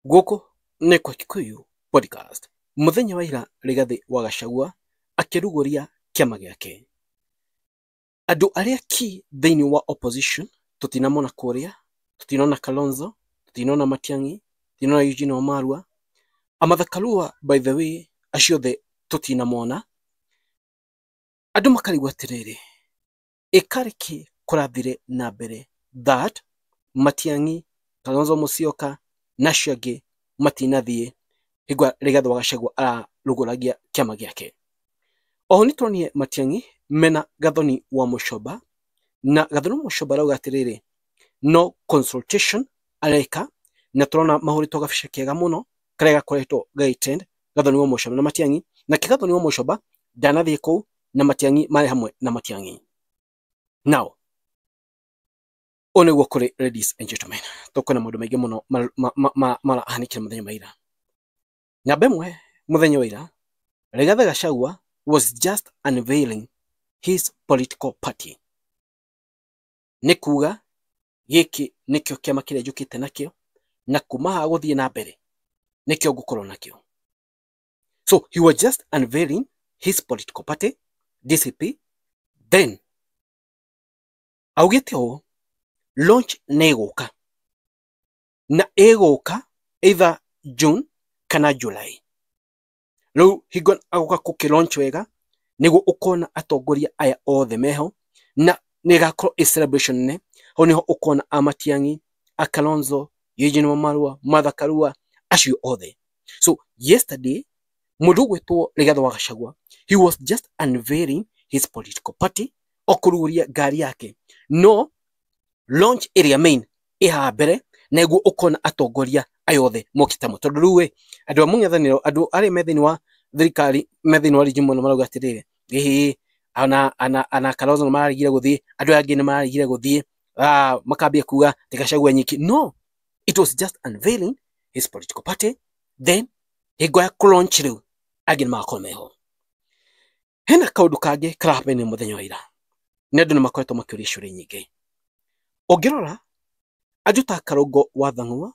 Gũkũ nĩ kwa Kikuyu Podcast. Mũthenya wa ira Rigathĩ wa Gachagua akĩrugũria kĩama gĩake. Andũ arĩa ki thĩinĩ wa opposition tũtinamona kũrĩa, tũtinona Kalonzo, tũtinona Matiang'i, tũtinona Eugene Wamalwa, Amatha Karua by the way, acio othe tũtinamona. Andũ makarigwo atĩrĩrĩ, ĩkarĩ kĩ kũrathire na mbere that Matiang'i, Kalonzo Musyoka na acio angĩ matinathiĩ hingo Rigathĩ wa Gachagua ararugũragia kĩama gĩake. Oho nĩtũronire Matiang'i mena Gathoni wa Muchomba, na Gathoni wa Muchomba arauga atĩrĩrĩ, no consultation areka, na tũrona mahũrĩtwo gabica kega mũno karĩa gakoretwo gagĩtrend Gathoni wa Muchomba na Matiang'i, nake Gathoni wa Muchomba ndanathiĩ kũu na Matiang'i marĩ hamwe na Matiang'i. Now, ũũ nĩguo kũrĩ, ladies and gentlemen, tũkwĩna maũndũ maingĩ mũno marahanĩkire mũthenya wa ira. Namba ĩmwe, mũthenya wa ira Rigathĩ Gachagua was just unveiling his political party. Nĩ kuga gĩkĩ nĩkĩo kĩama kĩrĩa njũkĩte nakĩo, na kuma haha gũthiĩ na mbere nĩkĩo ngũkorwo nakĩo. So he was just unveiling his political party, DCP. Then augĩte ũũ, launch nĩ ĩgũka, na ĩgũka either June kana July. Rĩu hingo agoka gũkĩ launch wega nĩguo ũkona atongoria aya othe meho, na nĩ ĩgakorwo ĩ celebration nene. Hau nĩho ũkona a Matiang'i, a Kalonzo, Eugene Wamalwa, Martha Karua, acio othe. So yesterday mũndũ ũgwĩtwo Rigathĩ wa Gachagua, he was just unveiling his political party, o kũrugũria ngari yake, no launch ĩrĩa main ĩ haha mbere, nĩguo ũkona atongoria aya othe mokĩte hamwe. Tondũ rĩu ĩ andũ a mũng'ethanĩro, andũ arĩa me thĩinĩ wa thirikari, me thĩinĩ wa regime mũno, marauga atĩrĩrĩ, ĩhĩ, ana Kalonzo nĩ mararegire gũthiĩ, andũ aya angĩ nĩ mararegire gũthiĩ, makambia kuga ti Gachagua nyiki. No it was just unveiling his political party. Then hingo ya kũlaunch rĩu angĩ nĩ magakorwo meho. Hena kaũndũ kangĩ karahapenire mũthenya wa ira, nĩ andũ nĩ makoretwo makĩũria ciũria nyingĩ. Ũngĩrora andũ ta Karũngo wa Thang'wa,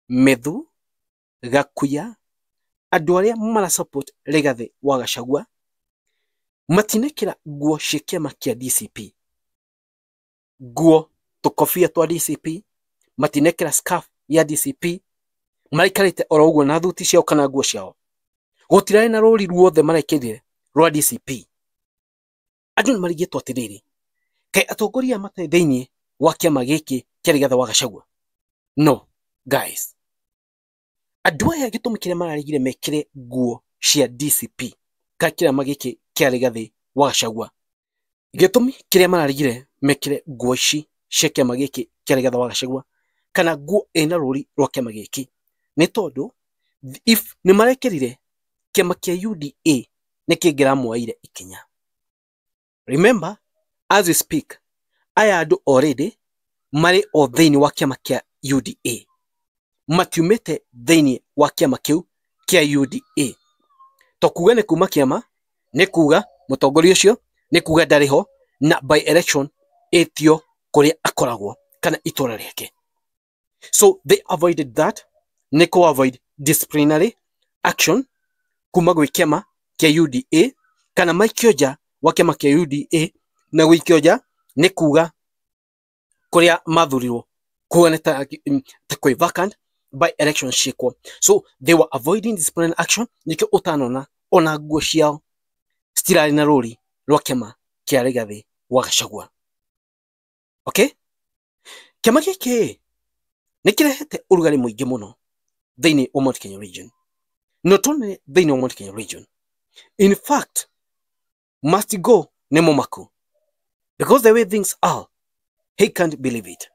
Methu, Gakuya, andũ arĩa mara support Rigathĩ wa Gachagua matinekĩra nguo cia kĩama kĩa DCP, nguo tũkobia twa DCP, matinekĩra scarf ya DCP, maraikarĩte oro ũguo na thuti ciao kana nguo ciao. Gũtirarĩ na rũri ruothe marekĩrire rwa DCP. Andũ nĩ marigĩtwo atĩrĩrĩ, kaĩ atongoria matarĩ thĩinĩ wa kĩama gĩkĩ kĩa Rigathĩ wa Gachagua? No guys, andũ aya gĩtũmi kĩrĩa mararegire mekĩre nguo cia DCP kana kĩama gĩkĩ kĩa Rigathĩ wa Gachagua, gĩtũmi kĩrĩa mararegire mekĩre nguo ici cia kĩama gĩkĩ kĩa Rigathĩ wa Gachagua kana nguo ĩna rũri rwa kĩama gĩkĩ nĩ tondũ if nĩ marekĩrire, kĩama kĩa UDA nĩ kĩngĩramoeire ikinya. Remember, as we speak, aya andũ already marĩ o thĩinĩ wa kĩama kĩa UDA, matiumĩte thĩinĩ wa kĩama kĩu kĩa UDA. To kuga nĩ kuma kĩama, nĩ kuga mũtongoria ũcio nĩ kuga ndarĩ ho, na by election ĩtio kũrĩa akoragwo kana itũra rĩake. So they avoided that, nĩ kũ avoid disciplinary action kuma gwĩ kĩama kĩa UDA kana maikio nja wa kĩama kĩa UDA. Na gũikio nja nĩ kuga kũrĩa mathurirwo kuga nĩ ta kwĩ vacant, by election ciĩkwo. So they were avoiding disciplinary action, nĩkĩo ũtanona ona nguo ciao citirarĩ na rũri rwa kĩama kĩa Rigathĩ wa Gachagua. Okay, kĩama gĩkĩ nĩ kĩrehete ũrugarĩ mũingĩ mũno thĩinĩ wa Mount Kenya region, not only thĩinĩ wa Mount Kenya region, in fact must go nĩ mũmaku, because the way things are, he can't believe it.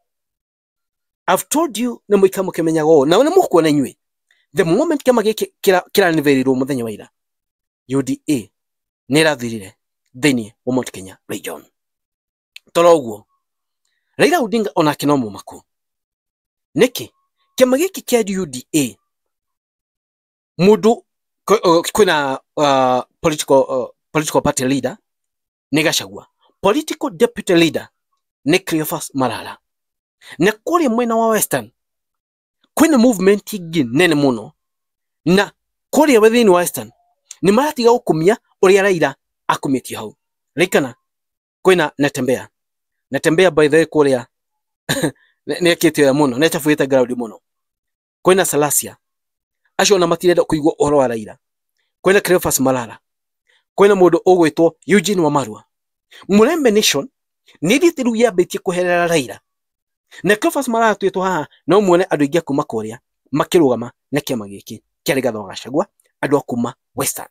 I've told you, nĩ mũika mũkĩmenyaga ũũ na nĩ mũkuona inyuĩ the moment kĩama gĩkĩ kĩranĩvĩrĩrwo mũthenya wa ira, UDA nĩ ĩrathirire thĩinĩ wa Mount Kenya region. Toro ũguo Raila Odinga onake no mũmaku. Nĩkĩ kĩama gĩkĩ kĩa UDA, mũndũ kwĩna political party leader nĩ Gachagua, political deputy leader nĩ Cleophas Malala, na kũrĩa mwena wa Western Kwĩna movement ĩngĩ nene mũno na kũrĩa thĩinĩ wa Western nĩ maratiga gũkumia ũrĩa Raila akumĩtio hau. Ririkana kwĩna Natembeya. Natembeya by the way kũrĩa nĩ ekĩte wega mũno, nĩ achabuĩte ground mũno. Kwĩna Salasia, acio ona matirenda kũigua ũhoro wa Raila. Kwĩna Cleophas Malala, kwĩna mũndũ ũgwĩtwo Eugene Wamalwa. Mulembe Nation nĩ thiĩte rĩu yambĩtie kweherera Raila na Cleophas Malala twĩtwo haha, no muone andũ aingĩ a kuma kũrĩa makĩrũgama na kĩama gĩkĩ kĩa Rigathĩ wa Gachagua, andũ a kuma Western.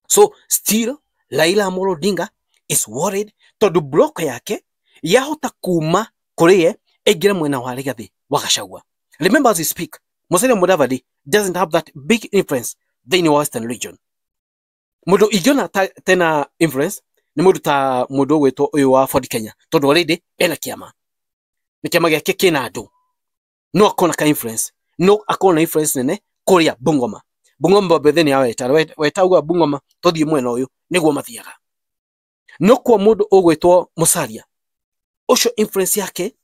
So still Raila Amolo Odinga is worried tondũ block yake yahota kuma kũrĩ ye ĩingĩre mwena wa Rigathĩ wa Gachagua. Remember, as we speak, Musalia Mudavadi doesn't have that big influence thĩinĩ wa Western region. Mũndũ ingĩona tena influence nĩ mũndũ ta mũndũ ũgwĩtwo ũyũ wa Ford Kenya, tondũ already ena kĩama, nĩ kĩama gĩake kĩna andũ, no akorwo na ka influence, no akorwo na influence nene kũrĩa Bungoma. Bungoma bethe nĩ ya Weta, Weta auga Bungoma tũthiĩ mwena ũyũ nĩguo mathiaga. No kwa mũndũ ũgwĩtwo Musalia ũcio influence yake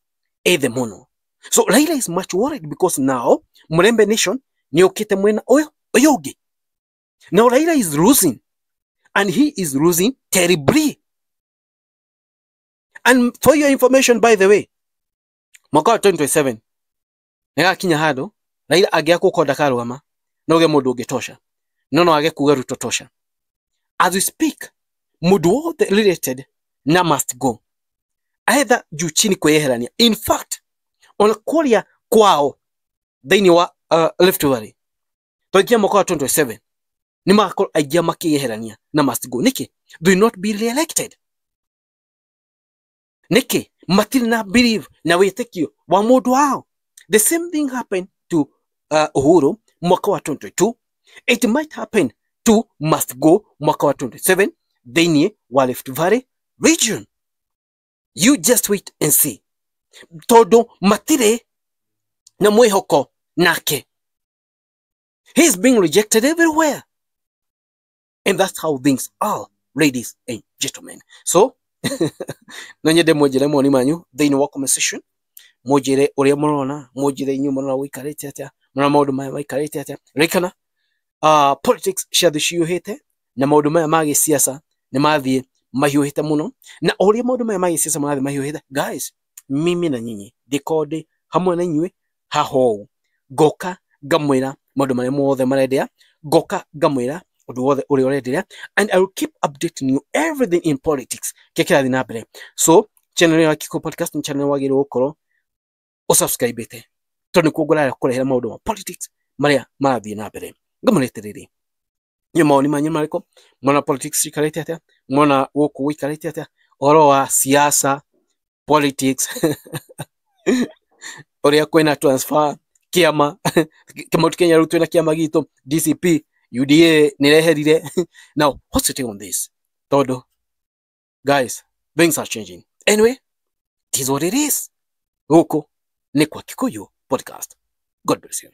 ĩ thĩ mũno. So Raila is much worried because now Mulembe Nation nĩ ũkĩte mwena ũyũ ũyũ ũngĩ. Now Raila is losing, and he is losing terribly. And for your information, by the way, mwaka wa 2027 nĩgakinya handũ Raila angĩaga gũkorwo ndakarũgama, no ge mũndũ ũngĩ tosha, no no age kuga Ruto tosha. As we speak, mũndũ wothe related na must go either juu chini kwĩyeherania. In fact, ona kũrĩa kwao thĩinĩ wa Rift Valley, twaingia mwaka wa 2027 nĩ magakorwo aingĩ makĩyeherania na must go. Nĩkĩ? They will not be re-elected. Nĩkĩ? Matirĩ na belief na wĩtĩkio wa mũndũ wao. The same thing happened to Uhuru mwaka wa 2022. It might happen to must go mwaka wa 27 thĩinĩ wa Rift Valley region. You just wait and see, tondũ matirĩ na mwĩhoko nake. He is being rejected everywhere, and that's how things are, ladies and gentlemen. So no nyende mwanjĩre mawoni manyu thĩinĩ wa comment section, mũnjĩre ũrĩa mũrona, mũnjĩre inyuĩ mũrona gũikarĩte atĩa, mũrona maũndũ maya maikarĩte atĩa. Ririkana, politics cia thĩ cihiũhĩte na maũndũ maya ma gĩsiasa nĩ mathiĩ mahiũhĩte mũno, na o ũrĩa maũndũ maya ma gĩsiasa marathiĩ mahiũhĩte, guys, mimi na nyinyi ndĩkorwo ndĩ hamwe na inyuĩ haha ũũ, ngoka ngamwĩra maũndũ marĩa mothe marendea, ngoka ngamwĩra ũndũ wothe ũrĩa ũrenderea, and I will keep updating you everything in politics kĩrĩa kĩrathiĩ na mbere. So channel ya Kiko Podcast nĩ channel wagĩrĩirwo gũkorwo ũsubscribĩte, tondũ nĩkuo ngũraya kũrehera maũndũ ma politics marĩa marathiĩ na mbere. Ngamũrĩte rĩrĩ, inyuĩ mawoni manyu marĩkũ? Mwona politics cikarĩte atĩa? Mwona gũkũ gũikarĩte atĩa ũhoro wa siasa, politics, ũrĩa kwĩna transfer kĩama Mount Kenya, rĩu twĩna kĩama gitũ DCP, UDA nĩreherire. Now what's your take on this? Tondũ guys, things are changing. Anyway, it is what it is. Gũkũ nĩ kwa Kikuyu Podcast. God bless you.